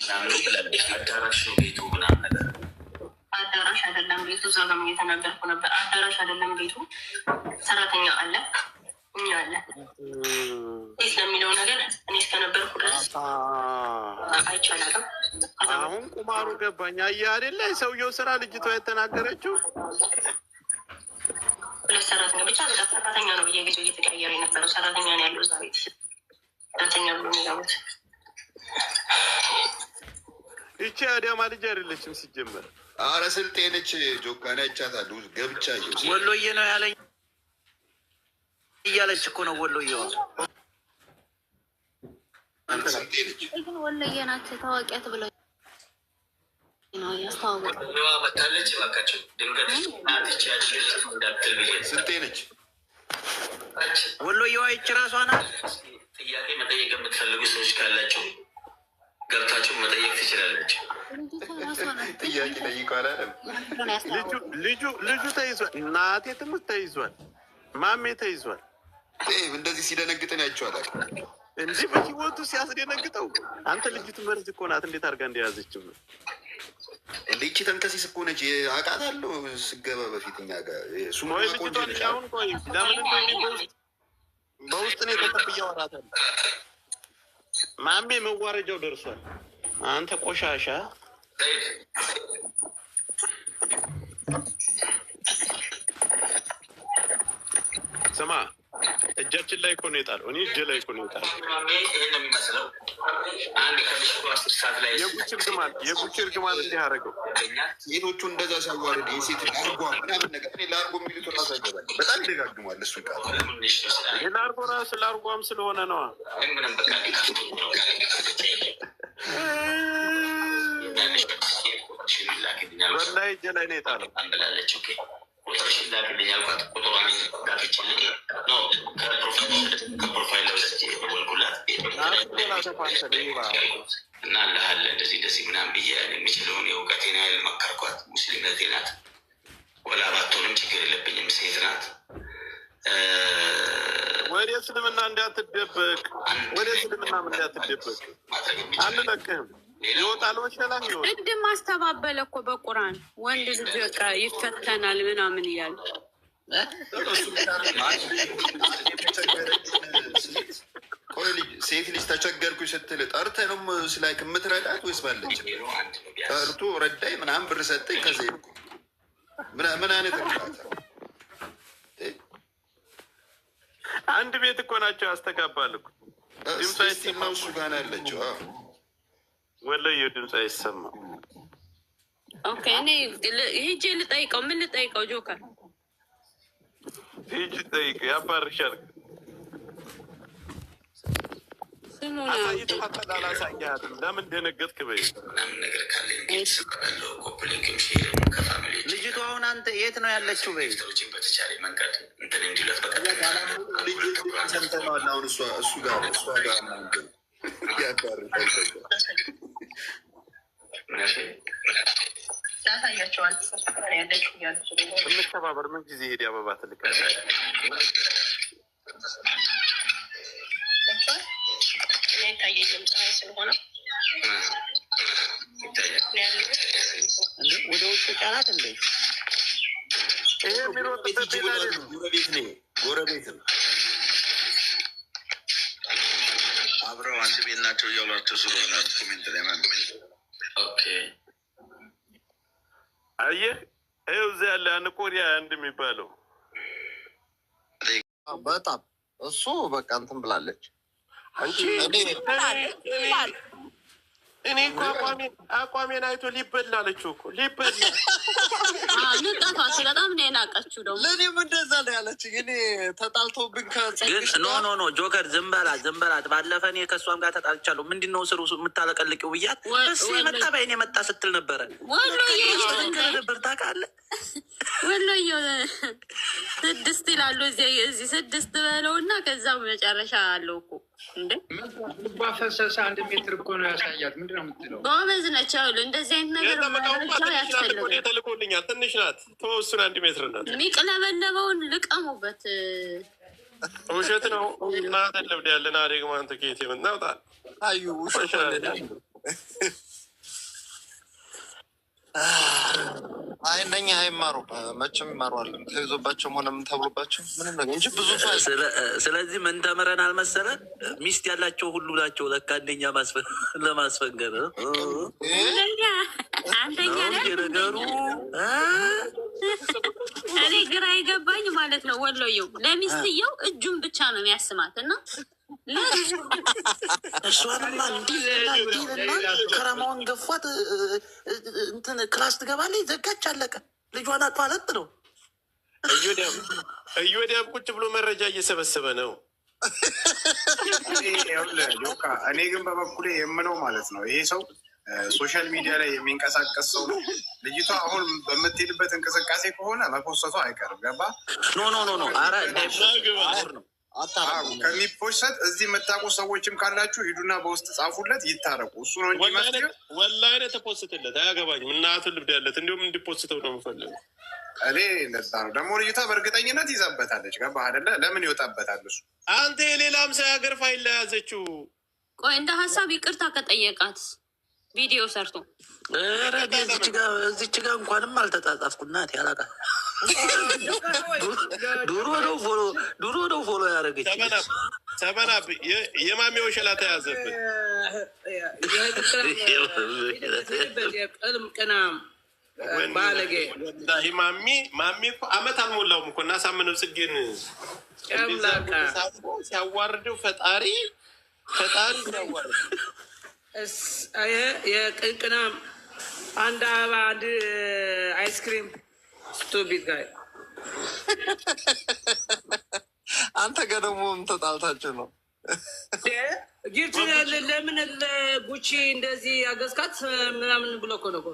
ምናምን ብላለች። አዳራሽ ነው ቤቱ ምናምን ነገር። አዳራሽ አይደለም ቤቱ። እዛ ጋርም እየተናገርኩ ነበር። አዳራሽ አይደለም ቤቱ። ሰራተኛ አለ፣ እኛ አለ። ሴት ለሚለው ነገር እኔ እስከነበርኩ ድረስ አይቻላትም። አሁን ቁማሩ ገባኝ። አየህ አይደለ የሰውየው ስራ ልጅቷ የተናገረችው። ሁለት ሰራተኛ ብቻ፣ በቃ ሰራተኛ ነው በየጊዜው እየተቀያየረ የነበረው። ሰራተኛ ነው ያለው እዛ ቤት፣ ሰራተኛ ብሎ የሚገቡት። ይቺ አዳማ ልጅ አይደለችም ሲጀመር። አረ ስልጤ ነች። ጆካን አይቻታለሁ ገብቻ። ወሎዬ ነው ያለኝ እያለች እኮ ነው ወሎዬዋ። ስልጤ ነች። ግን ወሎዬ ናት ታዋቂያት ብለው ነው ያስተዋወቁት። ወሎዬዋ መታለች። እባካቸው ድንገት ናትች ያለች እንዳትል ብዬ። ስልጤ ነች። ወሎዬዋ ይች ራሷ ናት። ጥያቄ መጠየቅ የምትፈልጉ ሰዎች ካላችሁ ገብታችሁ መጠየቅ ትችላለች። ልጅቷ ራሷ ናት። ጥያቄ ጠይቀው አላለም። ብለው ነው ያስተዋወቁት። ልጁ ተይዟል። እናቴ ትሙት ተይዟል። ማሜ ተይዟል። እንደዚህ ሲደነግጥን ያቸዋታል። እንዲህ በህይወቱ ሲያስደነግጠው አንተ ልጅቱ መርዝ እኮ ናት። እንዴት አድርጋ እንደያዘችው ነው። እንደ ይቺ ተንከሲስ እኮ ነች። አውቃታለሁ ስገባ በፊት እኛ ጋር ሱማ ወይ ቆንጆ ልጅቷን ነች። አሁን ቆይ ለምን እንደሆነ በውስጥ ነው የተቀብዬ አወራታለሁ። ማሜ መዋረጃው ደርሷል። አንተ ቆሻሻ። ሰይድ። ስማ፣ እጃችን ላይ እኮ ነው የጣለው። እኔ እጄ ላይ እኮ ነው የጣለው። ማሜ ይህን ነው የሚመስለው። አንድ ከምሽቱ 10 ሰዓት ላይ የጉቺ እርግማን፣ የጉቺ እርግማን እንዲህ አደረገው። ይገኛል። ሴቶቹ እንደዛ ሲያዋርድ የሴት ላርጓ ምናምን ነገር፣ እኔ ላርጎ የሚሉት ራሱ አይገባኝ። በጣም ይደጋግሟል እሱን ቃል። ትንሽ ነው። የላርጎ ራሱ ላርጓም ስለሆነ ነዋ። ግን ምንም በቃ ከፍቶኝ ነው። ቁጥርሽን ላኪልኝ አልኳት። ወላሂ እጄ ላይ ነው የጣለው። ብላለች። Okay፣ ቁጥርሽን ላኪልኝ አልኳት። ቁጥሯን ላክችልኝ። No፣ ከ profile ወስጄ ደወልኩላት እና አለሃለ እንደዚህ እንደዚህ ምናምን ብዬ የሚችለውን የእውቀቴን ያህል መከርኳት። ሙስሊም ናት፣ ወላ ባትሆንም ችግር የለብኝም፣ ሴት ናት። ወደ እስልምና እንዳትደበቅ፣ ወደ እስልምናም እንዳትደበቅ፣ ማድረግ የሚችል አንለቅህም። ይወጣል መሰለህ ይወጣል። ቅድም አስተባበለ እኮ በቁርአን ወንድ ልጅ በቃ ይፈተናል ምናምን እያለ። ቆይ ልጅ፣ ሴት ልጅ ተቸገርኩኝ ስትል ጠርተህ ነው ስላይክ የምትረዳት ወይስ ባለች አንድ ነው ቢያንስ። ጠርቶ ረዳኝ ምናምን ብር ሰጠኝ ከዚ ምን አይነት እርዳታ? አንድ ቤት እኮ ናቸው፣ ያስተጋባል እኮ። ድምፅ ስቲል ነው እሱ ጋር ነው ያለችው። አዎ። ወላሂ ድምፅ አይሰማም። Okay፣ እኔ ሂጄ ልጠይቀው። ምን ልጠይቀው ጆከር? ሂጂ ጠይቅ፣ ያባርሻል። ስሙን አሳይተሃታል አላሳየሃትም? ለምን ደነገጥክ? በይ። ምናምን ነገር ካለ እሰራለሁ። Copy link ም share ም ከ family ልጅቷ አሁን አንተ የት ነው ያለችው? በይ። ችን በተቻለ መንገድ እንትን እንዲለት በቃ። ልጅ ሰምተነዋል። አሁን እሱ ጋር እሷ ጋር ምናምን ያባርሻል። ምን ያልከኝ? ያሳያቸዋል ያለችው እያለች። እንከባበር። ምን ጊዜ ሄድ አበባ ትልካለች። እኔ አይታየኝም ፀሐይ ስለሆነ። ይታያል። እንዴ፣ ወደ ውጭ ጫናት እንዴ? ይሄ የሚሮጥበት ቤት አይደለም። ጎረቤት ነው፣ ጎረቤት ነው። አብረው አንድ ቤት ናቸው እያሏቸው ስለሆነ comment ላይ ማለት ነው። Okay። አየህ፣ ይኸው እዚያ ያለ አንድ ኮሪያ አንድ የሚባለው። በጣም እሱ በቃ እንትን ብላለች። አንቺ እኔ እኮ አቋሜን አይቶ ሊበላ አለችው እኮ ሊበላ። ንቀቷ በጣም ነው የናቀችው ደግሞ። ለእኔም እንደዛ ነው ያለችኝ። እኔ ተጣልቶብኝ ግን ከጸግሽ No, no, no፣ ጆከር ዝም በላት፣ ዝም በላት። ባለፈ እኔ ከእሷም ጋር ተጣልቻለሁ። ምንድን ነው ስሩ የምታለቀልቂው ብያት እሱ የመጣ በይን የመጣ ስትል ነበረ። ወሎዬ እየተነገረ ነበር ታውቃለህ። ወሎዬ ስድስት ይላሉ። እዚህ ስድስት በለውና ከዛ መጨረሻ አለው እኮ እንዴ። ልቧ ፈሰሰ። 1 ሜትር እኮ ነው ያሳያት። ምንድን ነው የምትለው? ጎበዝ ነች። ይኸውልህ እንደዚህ አይነት ነገር የለም እቃው እንኳ መረጃው ትንሽ ናት እኮ፣ እኔ ያስፈልጋል። ተልኮልኛል። ትንሽ ናት። ተወው እሱን፣ 1 ሜትር ናት። የሚቅለበለበውን ልቀሙበት። ውሸት ነው። እናት ልብድ ያለን ደግሞ አንተ ከየት የመጣ ውጣ። አዩ ውሸት። አይ እነኛ አይማሩ፣ መቼም ይማሩ አለ ተይዞባቸውም ሆነ ምን ተብሎባቸው ምንም ነገር እንጂ ብዙ ሰው ስለዚህ ምን ተምረናል መሰለ? ሚስት ያላቸው ሁሉ ናቸው ለካ አንደኛ ለማስፈንገር አንደኛ ነው እንደ ነገሩ እ? እኔ ግራ የገባኝ ማለት ነው ወሎየው ለሚስትየው እጁን ብቻ ነው የሚያስማት እና እሷንማ እንዲህ እና እንዲህ እና ከረማውን ገፏት፣ እንትን class ትገባለች፣ ዘጋች፣ አለቀ። ልጇን አጥፋለጥ ነው። እዮዳብ ቁጭ ብሎ መረጃ እየሰበሰበ ነው። ይኸውልህ ጆካ፣ እኔ ግን በበኩሌ የምለው ማለት ነው ይሄ ሰው social media ላይ የሚንቀሳቀስ ሰው ነው። ልጅቷ አሁን በምትሄድበት እንቅስቃሴ ከሆነ መፖሰቷ አይቀርም። ገባ? No, no, no, no፣ ኧረ እንዳይ post ነው። ከሚ post እዚህ የምታውቁ ሰዎችም ካላችሁ ሂዱና በውስጥ ጻፉለት፣ ይታረቁ። እሱ ነው እንጂ መፍትሄው። ወላሂ ነው ተፖስትለት፣ አያገባኝም። እናቱን ልብድ ያለት እንዲሁም እንዲፖስተው ነው የምፈልገው። እኔ እንደዛ ነው። ደግሞ ልጅቷ በእርግጠኝነት ይዛበታለች። ገባህ አይደለ? ለምን ይወጣበታል እሱ? አንተ የሌላም ሰው ሀገር ፋይል ለያዘችው። ቆይ፣ እንደ ሀሳብ ይቅርታ ከጠየቃት ቪዲዮ ሰርቶ ኧረ እኔ እዚች ጋ እንኳንም አልተጻጻፍኩ እናቴ አላውቅም። ድሮ ነው follow ያደረገች። ሰበናብ የማሜ ወሸላ ተያዘብን። ቅልም ቅናም ባለጌ። ወላሂ ማሚ እኮ አመት አልሞላውም እኮ እና ሳምነው ጽጌን ጨምላቃ። ሲያዋርደው ፈጣሪ ፈጣሪ ሲያዋርደው። የቅንቅናም አንድ አበባ አንድ አይስክሪም stupid guy። አንተ ጋር ደግሞ ምን ተጣልታችሁ ነው? Gift ለምን ጉቺ እንደዚህ ያገዝካት ምናምን ብሎ እኮ ነው እኮ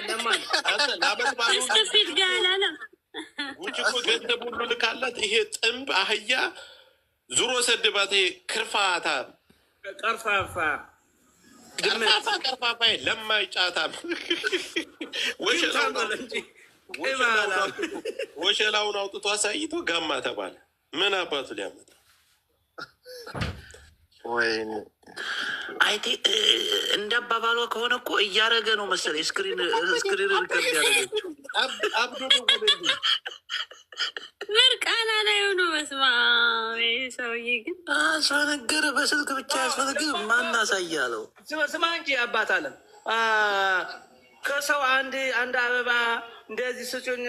ለማን ለአመት በዓሉ Stupid guy አላለም። ጉቺ እኮ ገንዘብ ሁሉ ልካላት፣ ይሄ ጥንብ አህያ ዙሮ ሰድባት። ይሄ ክርፋታ። ቀርፋፋ። ቀርፋፋ ቀርፋፋ ለማይ ጫታም ወሸላውን አውጥቶ አሳይቶ ጋማ ተባለ። ምን አባቱ ሊያመጣ? ወይኔ። አይቴ እንደ አባባሏ ከሆነ እኮ እያረገ ነው መሰለኝ screen record ያደረገችው። አብዶ ደወለልኝ። ምርቃና ላይ ሆኖ በስመ አብ። ይሄ ሰውዬ ግን አስፈነገረ። በስልክ ብቻ ያስፈነግር ማን አሳያለው? ስማ እንጂ አባት አለም ከሰው አንድ አንድ አበባ እንደዚህ ስጩኝ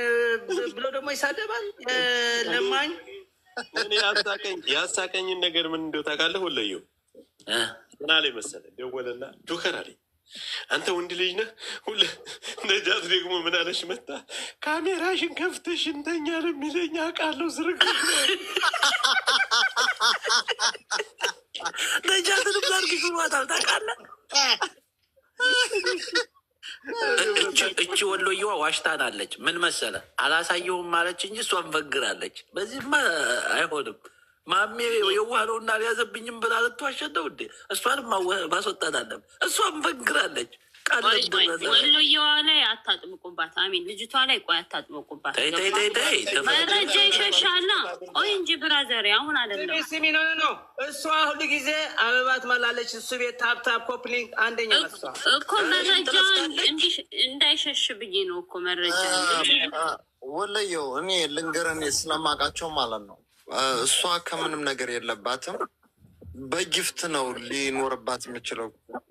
ብሎ ደግሞ ይሳደባል። ለማኝ። እኔ ያሳቀኝን ነገር ምን እንደው ታውቃለህ? ወለየው ምን አለኝ መሰለህ? ደወለና ጆከር አለኝ። አንተ ወንድ ልጅ ነህ። ሁለ ነጃት ደግሞ ምን አለሽ? መጣ ካሜራሽን ከፍተሽ እንተኛ ነው የሚለኝ አውቃለሁ። ዝርግ ነጃትንም ላድርግሽ ብሏታል ታውቃለህ? እቺ ወሎየዋ ዋሽታናለች። ምን መሰለ አላሳየውም ማለች እንጂ እሷን ፈግራለች። በዚህማ አይሆንም። ማሜ የዋህ ነውና አልያዘብኝም ብላ ልትዋሸን ነው እንዴ? እሷንም ማስወጣት አለብን። እሷን ፈግራለች። ቃል ቆይ ቆይ፣ ለደረሰ ወሎየዋ ላይ አታጥብቁባት። አሚን ልጅቷ ላይ ቆይ አታጥብቁባት። ተይ ተይ ተይ ተይ። መረጃ ይሸሻላ። ቆይ እንጂ brother ኤ፣ አሁን አይደለም። ስሚ፣ no, no, እሷ ሁሉ ጊዜ አበባ ትመላለች። እሱ ቤት tap tap copy link አንደኛ ናት እሷ። እኮ መረጃ እንዳይሸሽ ብዬ ነው እኮ መረጃ። ወለየው እኔ ልንገርህ፣ እኔ ስለማውቃቸው ማለት ነው። እሷ ከምንም ነገር የለባትም። በ gift ነው ሊኖርባት የሚችለው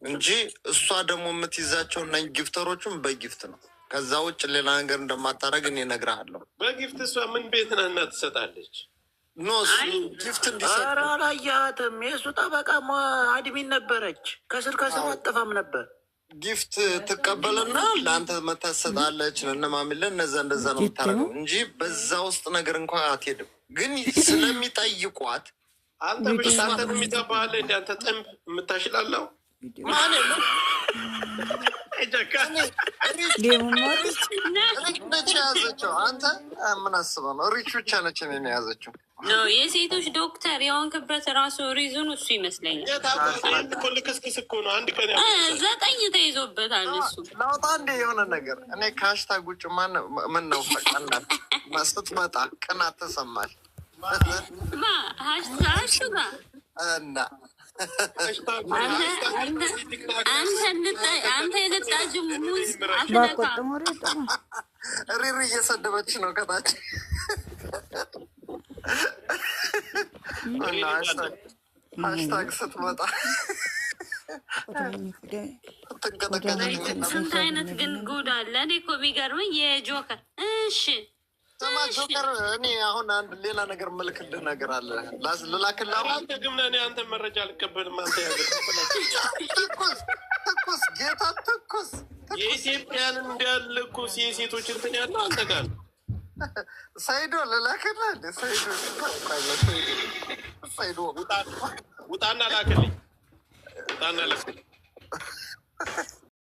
እንጂ እሷ ደግሞ የምትይዛቸው እና gifter ኦቹም በ gift ነው። ከዛ ውጭ ሌላ ነገር እንደማታደርግ እኔ እነግርሃለሁ። በ gift እሷ ምን ቤት ናት እና ትሰጣለች? No, gift እንዲሰጥ ኧረ አላየሃትም። የእሱ ጠበቃ admin ነበረች። ከስር ከስሩ አጠፋም ነበር። Gift ትቀበልና ለአንተ መታ ትሰጣለች። እነማሚለ እነዛ እንደዛ ነው የምታደርገው እንጂ በዛ ውስጥ ነገር እንኳን አትሄድም። ግን ስለሚጠይቋት አንተ ብቻ አንተን የሚጠባለ እንደ አንተ ጥንብ የምታሽላለው። ማን ነው? ሪች ነች የያዘችው። አንተ ምን አስበህ ነው? ሪች ብቻ ነች እኔን የያዘችው። ነው የሴቶች ዶክተር የሆንክበት ራሱ reason ኡ እሱ ይመስለኛል። እኮ ልክስክስ እኮ ነው። አንድ ቀን 9 ተይዞበታል እሱ። ላውጣ እንደ የሆነ ነገር እኔ ከ hashtag ውጭ ማን ምን ነው ቀናት ስትመጣ ቅናት ተሰማል። ማ hashtag ኡ ጋር እና አንተ የልጣጁ ሙዝ አትነካ። ሪሪ እየሰደበች ነው ከታች እና hashtag ስትመጣ ትንቀጠቀጠች። ስንት አይነት ግን ጉድ አለ። እኔ እኮ የሚገርመኝ የጆከር እሺ ስማ ጆከር፣ እኔ አሁን አንድ ሌላ ነገር ምልክልህ ነገር አለ፣ ልላክልህ አሁን? አንተ ግን እኔ አንተን መረጃ አልቀበልም። አንተ ያገር ትኩስ ትኩስ ጌታ ትኩስ የኢትዮጵያን እንዳለ እኮ የሴቶች እንትን ያለው አንተ ጋር ነው። ሰይዶ ልላክልህ እንደ ሰይዶ ሰይዶ ውጣና ላክልኝ፣ ውጣና ላክልኝ።